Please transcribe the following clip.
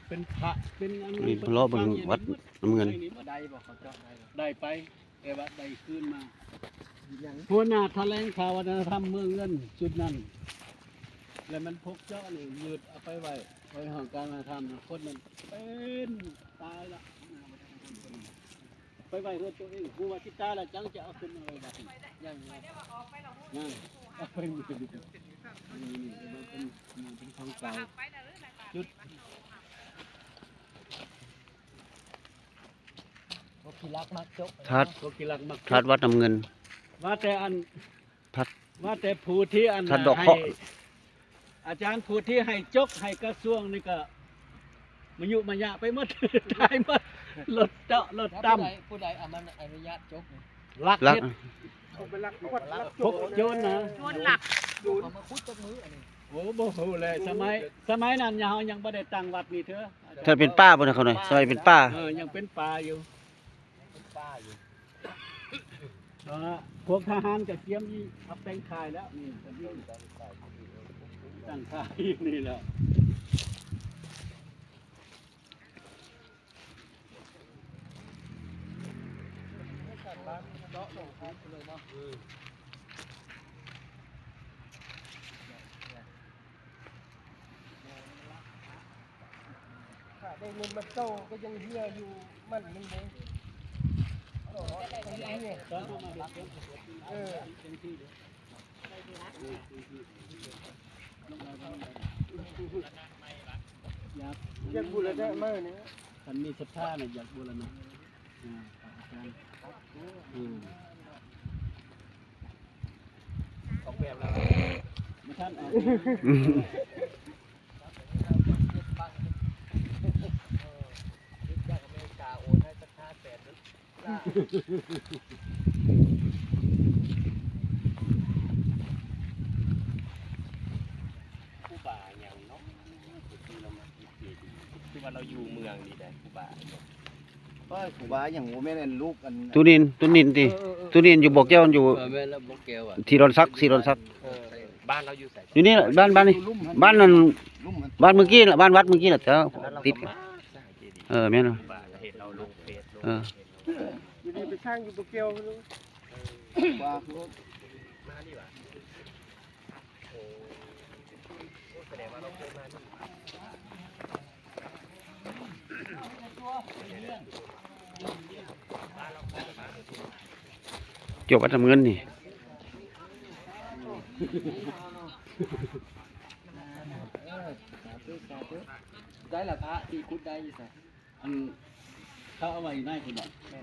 ເປັນພະ ເປັນອັນນັ້ນ ນີ້ເລາະເບິ່ງວັດນ້ຳເງິນ ໄດ້ບໍ່ ເຂົາເຈາະໄດ້ບໍ່? ໄດ້ໄປ ແຕ່ວ່າໄດ້ຄືນມາ. ຫົວໜ້າຖະແຫຼງຂ່າວວັດທະນະທຳເມືອງເງິນຊຸດນັ້ນ ແລ້ວມັນພົກເຈາະນີ້ ຍືດເອົາໄປໄວ້ ໄວ້ຫ້ອງການວັດທະນະທຳ ຄົນນັ້ນເປັນຕາຍລະ. ໄປໄວ້ເຮືອນໂຕເອງ ຮູ້ວ່າຊິຕາຍແລ້ວ ຈັ່ງຈະເອົາຂຶ້ນມາໄວ້ວັດນີ້ ຍັງ ຍັງເອົາໄປມື້ນີ້ ນີ້ ນີ້ ນີ້ເປັນ ເປັນຂອງເກົ່າ ຈຸດ ພວກຂີ້ລັກມັກຈົກ ທາດ ພວກຂີ້ລັກມັກຈົກ ທາດວັດນ້ຳເງິນ ວ່າແຕ່ອັນ ທາດ ວ່າແຕ່ຜູ້ທີ່ອັນ ທາດດອກເຄາະ ໃຫ້ ອາຈານຜູ້ທີ່ໃຫ້ຈົກໃຫ້ກະຊວງນີ້ກະມາຍຸມາຍະໄປໝົດ ຕາຍໝົດ ລົດເຈາະລົດຕຳ ຜູ້ໃດ ຜູ້ໃດອະ ມັນອະນຸຍາດຈົກ ລັກ ລັກ ເຮັດ ເຂົາໄປລັກ ພວກລັກ ພວກໂຈນນະ ໂຈນລັກ ໂຈນ ເຂົາມາຂຸດຈັກມື້ອັນນີ້ ໂອ້ ບໍ່ຮູ້ແຫຼະ ສະໄໝ ສະໄໝນັ້ນເຮົາຍັງບໍ່ໄດ້ຕັ້ງວັດນີ້ເທື່ອ ຖ້າເປັນປ່າພຸ້ນນະເຂົາໜ້ອຍ ສະໄໝເປັນປ່າ ເອີ ຍັງເປັນປ່າຢູ່ ເປັນປ່າຢູ່. ເອີ ພວກທະຫານກະກຽມອີ່ ເອົາແປງຂາຍແລ້ວ ນີ້ ຕັ້ງຂາຍຢູ່ນີ້ແລ້ວ ເຈາະລົງໄປເລີຍເນາະ. ຖ້າໄດ້ເງິນມາເຈົ້າກໍຍັງເຮືອຢູ່ມັນໜຶ່ງເດ້ ເອີ ຢາກ ຢາກບູລະນະໃໝ່ນີ້ ຄັນມີສັດທານະ ຢາກບູລະນະ ອາ ອາຈານ ອືມ ອອກແບບແລ້ວ ບໍ່ທັນອອກ ຄູບາຫຍັງເນາະ ຄືລາວມາເກດີ ຄືວ່າລາວຢູ່ເມືອງນີ້ໄດ໋ ຄູບາ ໂອ້ຍ ຄູບາຫຍັງ ບໍ່ແມ່ນອັນລູກອັນ ຕູນິນ ຕູນິນຕິ ເອີ ເອີ ເອີ ຕູນິນຢູ່ບໍ່ແກ້ວ ຢູ່ ເອີ ແມ່ນແລ້ວ ບໍ່ແກ້ວ ສີດອນສັກ ສີດອນສັກ ເອີ ບ້ານລາວຢູ່ໃສ? ຢູ່ນີ້ລະ ບ້ານ ບ້ານນີ້ ບ້ານນັ້ນ ບ້ານເມື່ອກີ້ລະ ບ້ານວັດເມື່ອກີ້ລະ ແຖວຕິດ ເອີ ແມ່ນ ເອີ ຢູ່ນີ້ໄປສ້າງຢູ່ບໍ່ແກ້ວ ຈົບອັນນຳເງິນນີ້ ໄດ້ລະ ພະທີ່ຂຸດໄດ້ຢູ່ໃສ? ອັນ ເຂົາເອົາໄວ້ໃນພຸ້ນເນາະ.